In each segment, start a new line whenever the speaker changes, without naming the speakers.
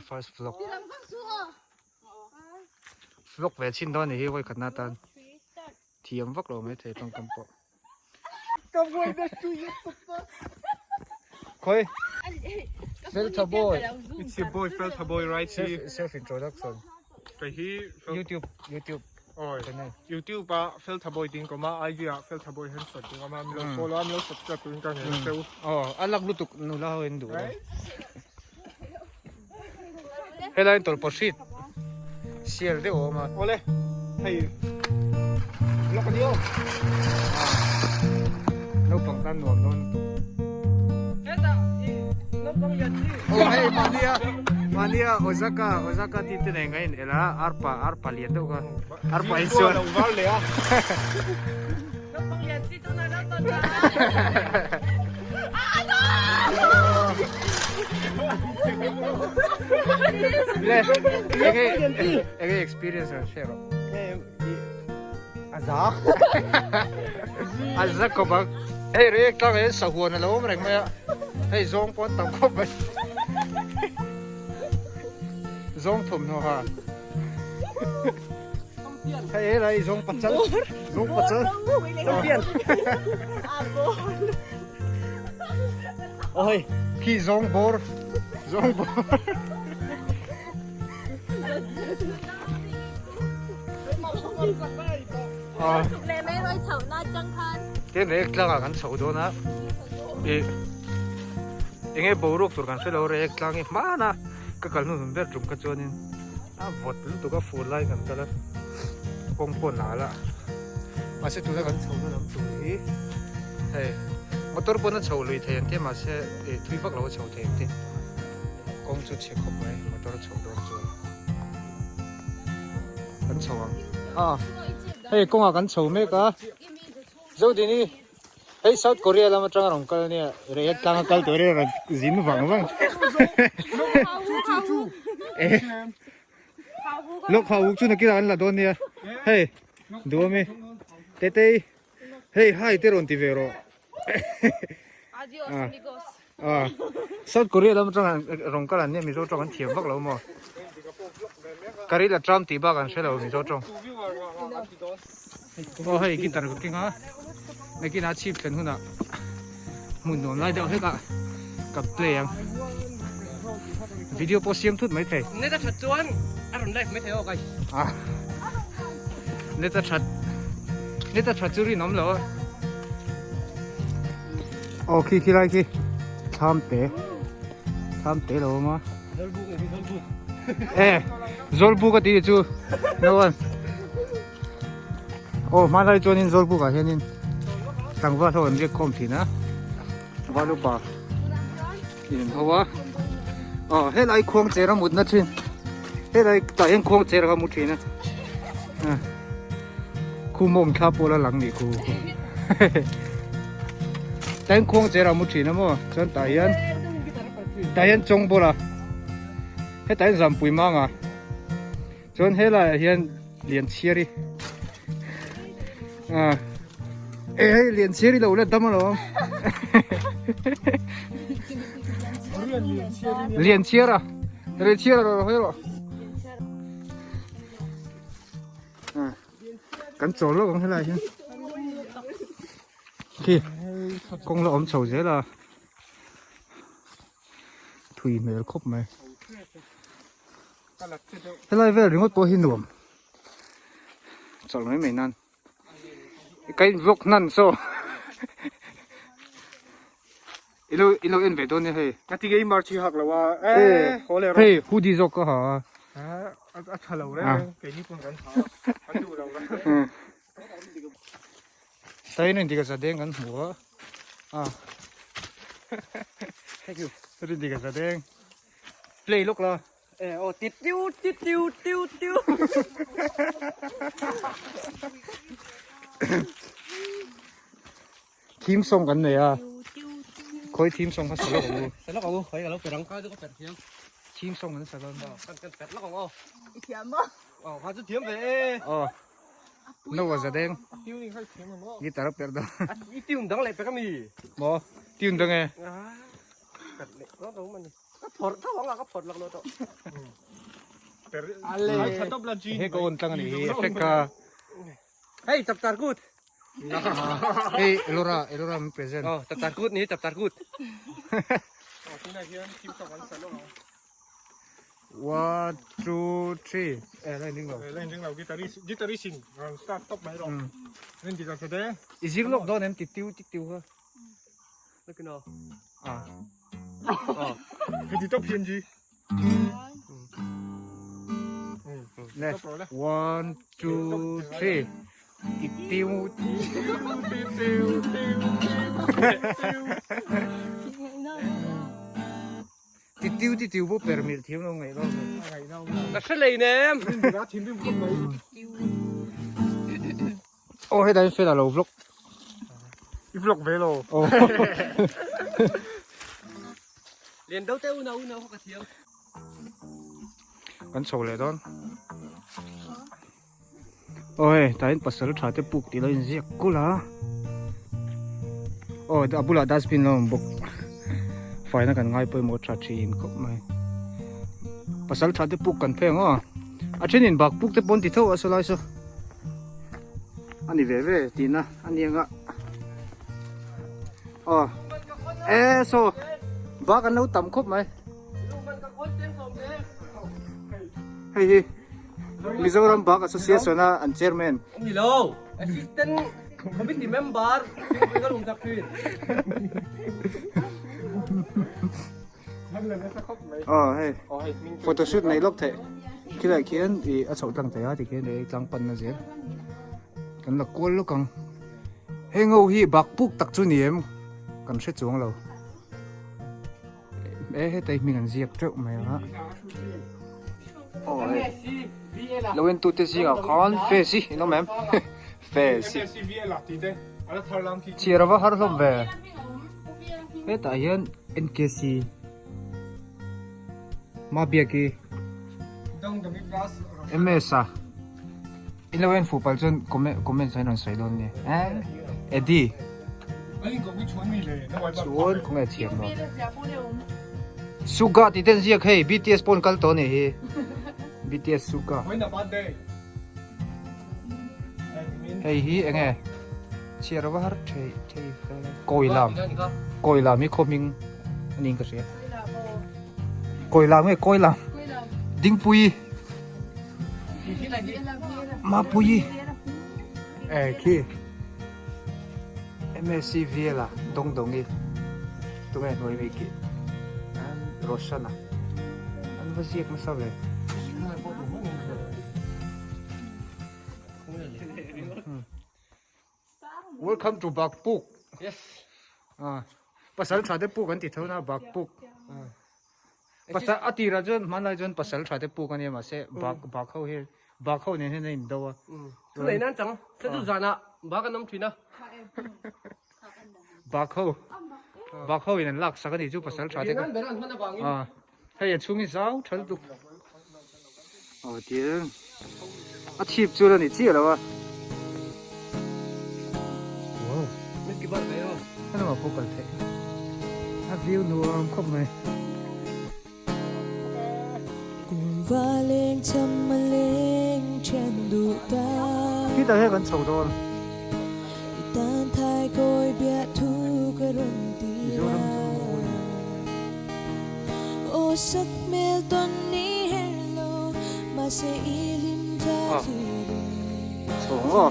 My first vlog. Vlog ve chhin dawn a nih hi vawi khatna atan thiam vak lo maithei tawngkam pawh. Khawi Feltha boy.
It's your boy Feltha boy right here.
Self introduction.
Kei hi
YouTube YouTube
Oi
channel.
YouTube ah Feltha boy ding kawm a IG ah Feltha boy hian search ding awm a min lo follow a min lo subscribe turin ka ngei cheu.
Aw a lak lutuk nula ho in duh lo. Helai in tawlhpawhrit sial deuh a awm a.
Awle hei lawk a ni aw.
Naupang tan nuam dawn lutuk.
Hetah i naupang lian chi.
Aw hei mahnia mahnia Osaka Osaka team te nen kan in el a arpa arpa lian deuh kha arpa in sual.
Lo var leh a.
Naupang lian chi tunah naupang ta.
Le enge enge experience an share rawh.
Aza.
Aza khawp ang. Hei rek tlang hian sahuan a lo awm reng mai a. Hei zawng pawh an tam khawp mai. Zawng thawmhnaw ha. Hei helai zawng pachal. Zawng pachal.
Champion.
Ôi, khi zawng bawr, zawng bawr. Ah. Tin rek tlangah kan chho dawn a, ih enge boruak tur kan hre lo rek tlang hi hman a ka kal hnu hnun ber tum kha chuanin a vawt lutuk a fur lai kan kal a kawng pawh nal a mahse tuna kan chho na lam tur hi hei motor pawn a chho lui thei ang te mahse ih thui vak lo a chho thei ang te kawng chu chhe khawp mai motor a chho dawn chuan kan chho ang a hei kawngah kan chho mek a Zodini hei South Korea lam atanga rawn kal ania rei tlanga kal tur in rawn zin vang vang eh lok ha uk chu nakinah an la dawn nia hei duhawm i tetei hei hai te rawn ti ve rawh
Adios amigos.
Ah South Korea lam atanga rawn kal an nia Mizo tawng an thiam vak lo maw Karil a tram tih bak an hre lo Mizo tawng. Aw hei guitar ka keng a nakinah chhip thlen hunah hmun nuam lai deuh hlek ah ka play ang video pawh siam thut mai thei.
Net a that chuan a rawn live mai thei aw guys.
Ah net a that net a that chu rinawm lo a. Aw khi khi lai khi thlam te thlam te lo awm a.
Zawlbuk ni khi zawlbuk.
E zawlbuk a tih chu no one. Aw hmanlai chuanin zawlbuk ah hianin tlangval ho an riak khawm thin a val upa in an ho a aw helai khuang cher a mutna thin helai tah hian khuang cher kha a mu thin a khu mawng thla pawh la lang nih khu tah hian khuang cher a mu thin a maw chuan tah hian tah hian chawng bawr a hetah hian zampui mang a. Chuan helaiah hian Lianchhiari ah e hei Lianchhiari lo la dam alawm Lianchhiara Lianchhiara rawh hawi rawh ah kan chawl lawk ang helaiah hian khi kawng la awm chho zel a thui hmel khawp mai. Helai vel ringawt pawh hi nuam chawlh mai mai nan ka in vlog hnan saw ilo ilo en ve dawn nia hei
ka ti ngei mar chi hak lo a
e hei hoodie zawk ka ha
a a tha lo re kei ni pawn kan ha kan duh lo re
Tain a indik a za deng kan hmu a a thank you rindik a za deng play lawk la
e aw ti tiu ti tiu tiu tiu
theme song kan nei a khawi theme song kha sa lawk ang u
sa lawk ang u khawi ka lo per ang kha chu ka per thiam
theme song kan sa dawn
kan kan per lawk ang aw
i thiam maw
aw kha chu thiam ve e
aw No a za deng. Guitar a perh dawn.
I tune dang leh pek ami.
Maw tune dang e.
Perh leh dawn lo mani. Ka phawrh tho ang a, ka phawrh laklawh tawh.
Ale.
He ka on tlang a nih hi effect ka.
Hei chapchar kut.
Hei Elora Elora min present.
Oh chapchar kut ni chapchar kut.
One two three. Eh la in ring lo.
La in ring lo guitarist guitarist in rawn start top mai rawh. Rin dik ang chate.
I zir lawk dawn em ti tiu ti tiu kha.
Lakino.
Ah.
Heti top hian ji.
Ne. One two three. Ti tiu ti
tiu ti tiu tiu.
Ti tiu ti tiu pawh per mil thiam lo ngaih lo.
Ka hre lei nem.
Aw hetah hian fela lo vlog.
I vlog ve lo.
Aw.
Lian deuh te unau unau kha ka thiam.
Kan chho leh dawn. Aw hei tah hian pasal tha te puk tih lo inziak kulh a. Aw a bulah dustbin lo awm bawk. Faina kan ngai pawimawh tha thin khawp mai. Pasal tha te puk kan phei ang aw. A thenin bak puk te pawn ti tho a saw lai saw. A ni ve ve tihna a ni anga. Aw e saw bak an lo tam khawp mai. Hei hi Mizoram Bak Association a an chairman.
Ni lo assistant committee member ka lung tak thin.
Aw hei photo shoot nei lawk theih khilai khian ih a chhoh tlang thei a tikhian ei tlang pan na zel kan la kual lawk ang heng ho hi bak puk tak chu ni em kan hre chuang lo e heta hi hming an ziak teuh mai a aw hei lo en tute zingah khan face hi in awm em face hi chhiar a va har hlawm ve hetah hian NKC Mabiaki MS a in lo en fuh palh chuan comment comment ah hian rawn sawi dawn nia Eddie chuan khawnge a chhiar maw Suga tih te an ziak hei BTS pawh an kal tawh a nih hi BTS Suga hei hi enge chhiar a va har thei thei ve kawilam kawilam hi khaw hming a niin ka hria kawilam nge kawilam dingpui mapui eh khi MSc Vela dawng dawngi tunge hnuai mi khi Roshana an va ziak nasa ve. Welcome to Bakpuk.
Yes.
Ah, pasal tha te puk an ti tho na Bakpuk. Pasal a tirah chuan hmanlai chuan pasal tha te puk a nia mahse bak bak ho hi bak ho nen hian a indo a.
Thu nei nan chang se chu zanah bak an awm thin a.
Bak ho bak ho in an lak sak a nih chu pasal tha te ka.
Nan ber an hman avangin.
Ah, hei a chhung hi zau tha lutuk. Aw tir a chhip chu la ni chiah lo a. Wow. Helama pawh kal theih. A view nuam khawp mai. Khitah hian kan chho dawn. Mizoram chu mawi. Chhawng aw.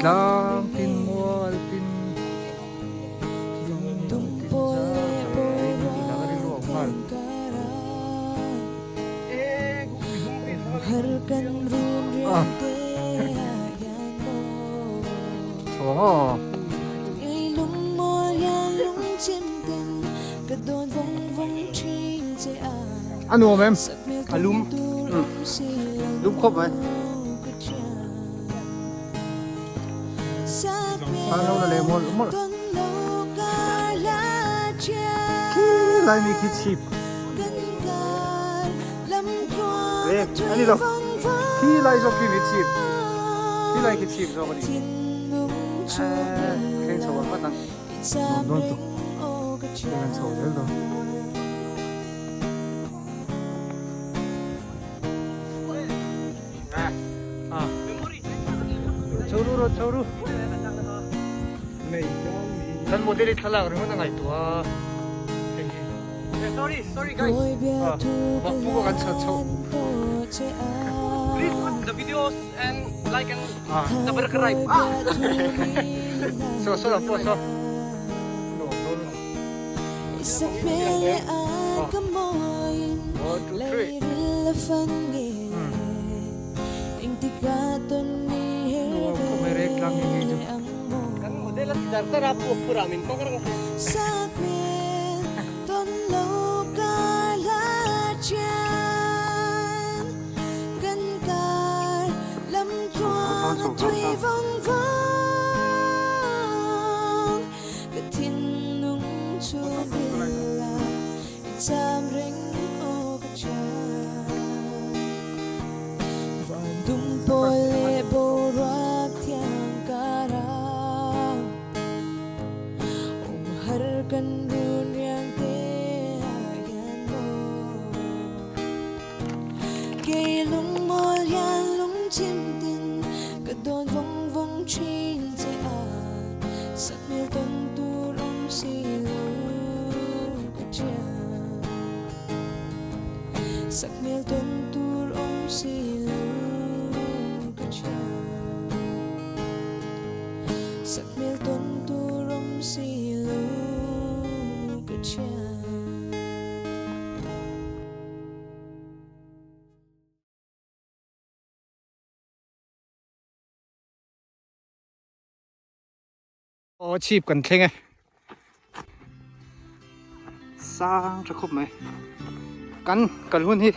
Tlang tin mual tin lung tin zar reng tih lah ka rilru a awm nghal. Chhawng aw. A nuam em?
A lum.
Lum khawp mai. Thla lo la leh mawlh mawlh. Khi lai mi khi chhip. E, a ni lo. Khi lai zawk khi mi chhip. Khi lai khi chhip zawk a ni. Thleng chho ang vat ang. Nuam dawn tuk. Hei kan chho zel dawn. Chho ru rawh chho ru. Kan model hi thlalak ringawt a ngaihtuah a. Hei hi.
Sorry, sorry guys.
Ah, vak puk a kan chho chho.
Please watch the videos and like and subscribe. Ah.
So so lam pawh saw. Nuam dawn lutuk. One, two, three. Nuam khawp mai rek tlang nge nge chu.
Kan model a ti dar dar a puak phur ah min kawng reng a hria.
Aw chhip kan thleng e sang tha khawp mai kan kal hun hi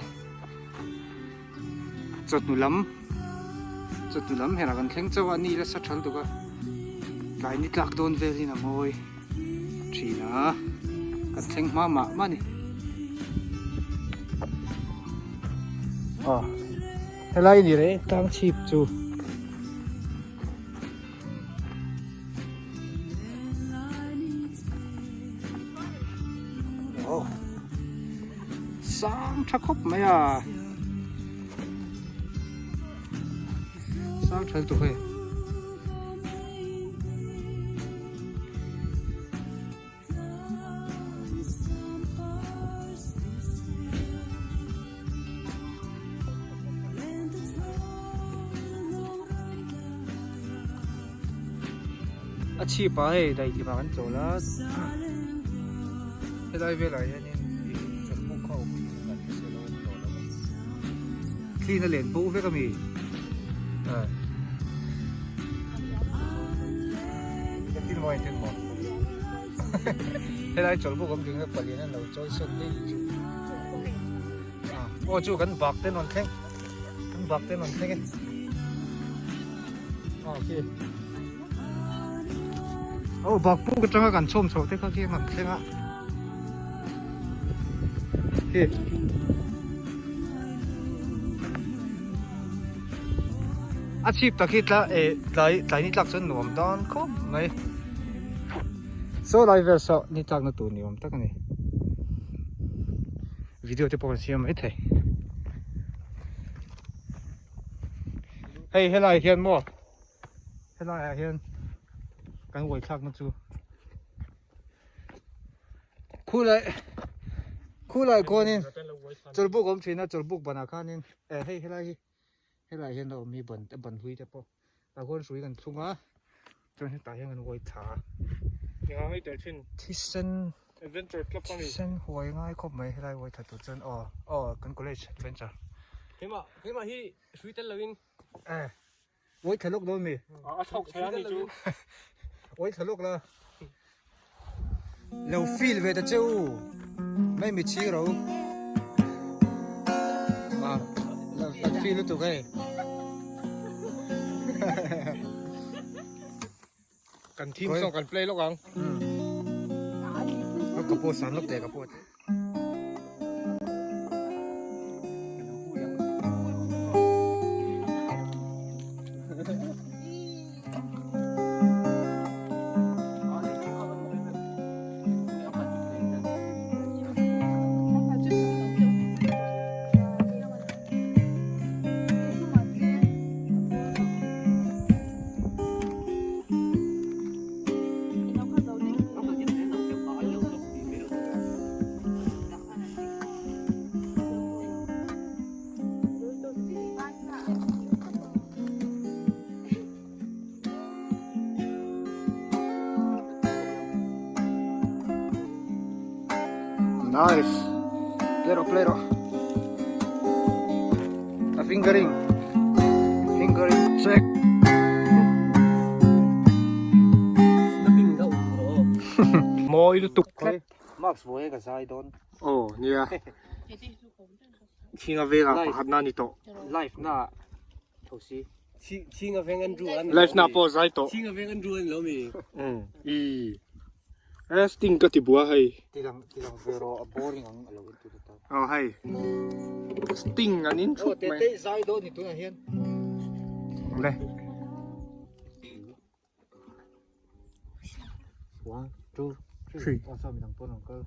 chawhnu lam chawhnu lam herah kan thleng chauh a ni la sa thal tuk a tlai ni tlak dawn velin a mawi thin a kan thleng hma mah mah a ni aw helai a ni reh tlang chhip chu. Aw sang tha khawp mai a sang tha lutuk hei. A chhip ah hei daihlim ah kan chawl a helai velah hianin ih chawlhbuk kha a awm thin a kan hre lo a ni tawh lo a thli na len bo vek a mi ah engtin maw engtin maw helai chawlhbuk awm thin kha palian an lo chawi sawn daih chu. Aw chu kan bak te rawn thleng kan bak te rawn thleng e aw khi aw bak puk atanga kan chhawm chho te kha khi rawn thleng a khi a chhip tak hi tla eh tlai tlai ni tlak chuan nuam dawn khawp mai saw lai vel saw ni tlak na tur ni awm tak a ni. Video te pawh kan siam mai thei. Hei helai hian maw helai ah hian kan uai thlak na chu khulai khulai kawnin chawlhbuk awm thin a chawlhbuk banah khanin eh hei helai hi helai hian a awm hi ban ban hlui te pawh tah khuan hrui kan thlung a chuan hetah hian kan uai thla a thisen
Adventure club a ni.
Thisen huai ngai khawp mai helai uai thla tur chuan aw aw kan college adventure.
Keimah keimah hi hrui tel loin.
Eh uai thla lawk dawn mi.
A thawk thei a ni chu.
Uai thla lawk la. Lo feel ve ta che u mai mi chhing ro. Ah lo feel lutuk hei.
Kan team song kan play lawk ang.
Ka pawh san lawk teh ka pawh. Nice. Play rawh play rawh. A fingering. Fingering check.
Mawi lutuk.
Max vawi ka zai dawn.
Aw nia. Chhinga vengah pakhat na ni tawh.
Live na tho si.
Chhinga veng an ru an.
Live na pawh zai tawh.
Chhinga veng an ru an lo mi.
Um i. Resting ka ti bua hei.
Tilang tilang ve rawh a boring ang a lo in tu ta.
Aw hei. Sting an in thup mai.
Aw tete zai dawn ni tunah hian.
Le.
1 2
3.
Aw saw midang pawn an kal.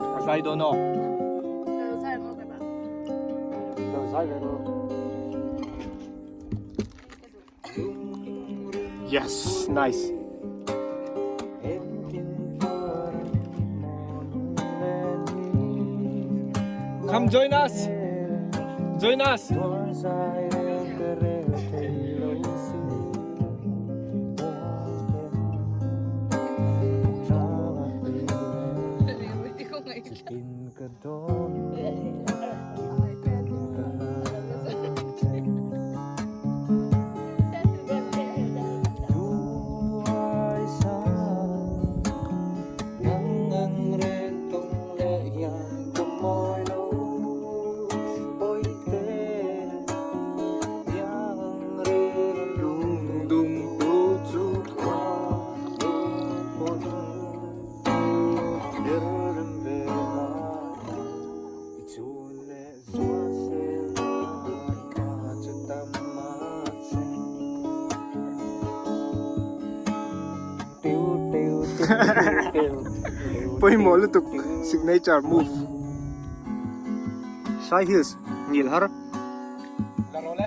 A zai dawn aw.
Lo zai ve rawh.
Yes, nice. Come join us. Join us. Pawimawh lutuk signature move.
Sai Hills ngil har.
La rawh le.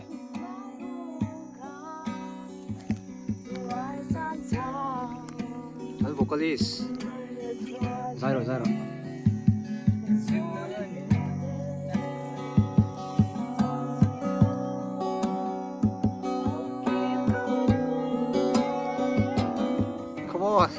An vocalist. Zai rawh zai rawh. Come on.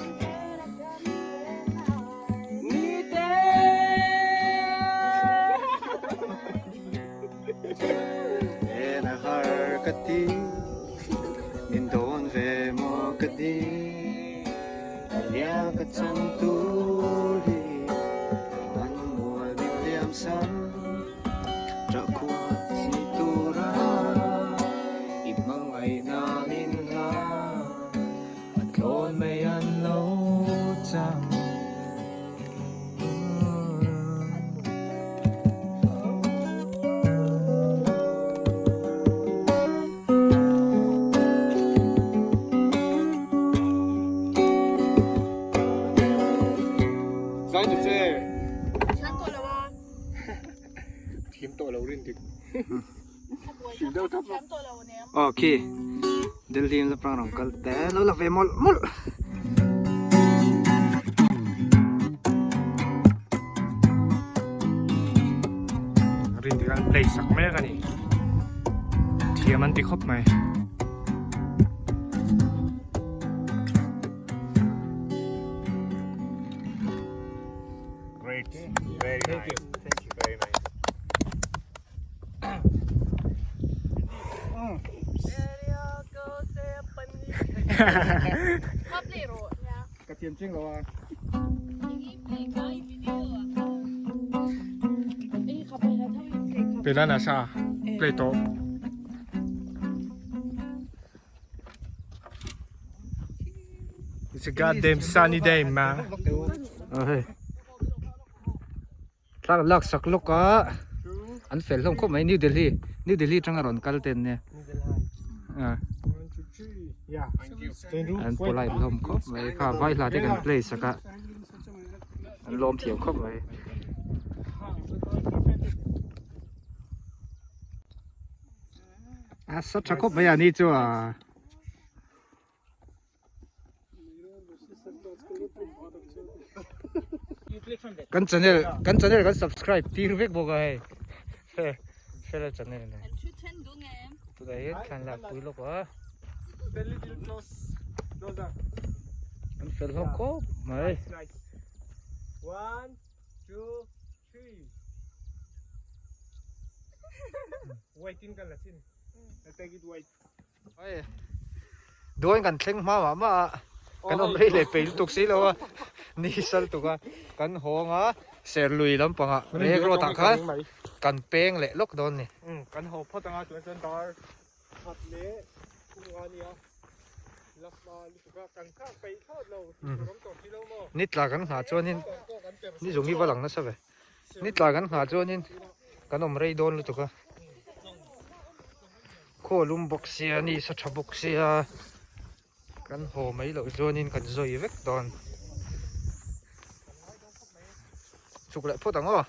Zai ta che. Thiam tawh lo rin dik. Hrilh deuh thlap a.
Aw khi Delhi in la prang rawn kal te lo la ve mawlh mawlh.
Rin dik an play sak mek a ni. Thiam an ti khawp mai. Great. Very
Thank you. Thank you.
Very nice.
Ka thiam chiang lo a.
Pela nasa play tawh. It's a goddamn sunny day, man.
Hei. Thla lak sak lawk a an fel hlawm khawp mai New Delhi New Delhi atanga rawn kal ten nia an polite hlawm khawp mai kha vai hla te kan play sak a an lawm thiam khawp mai. A sa tha khawp mai a ni chu a. Kan channel kan channel kan subscribe tir vek bawk a hei. Fe Fela channel nen. Tunah hian thlan lak pui lawk a. An fel hlawm khawp mai. Dawn kan thleng hma mah mah a, kan awm rei leh peih lutuk si lo a, ni sal tuk a, kan hawng a, Serlui lampangah rek rawt ah khan kan peng leh lawk dawn ni.
Kan haw phawt anga chuan chuan dar khat leh thum nga nia la hma lutuk a, kan nghak peih thlawt lo tih tur awm tawh si lo maw.
Ni tla kan nghah chuanin ni zung hi va lang nasa ve, ni tla kan nghah chuanin kan awm rei dawn lutuk a. Khaw lum bawk sia ni sa tha bawk sia kan haw mai loh chuanin kan zawi vek dawn. Chhuk leh phawt ang aw.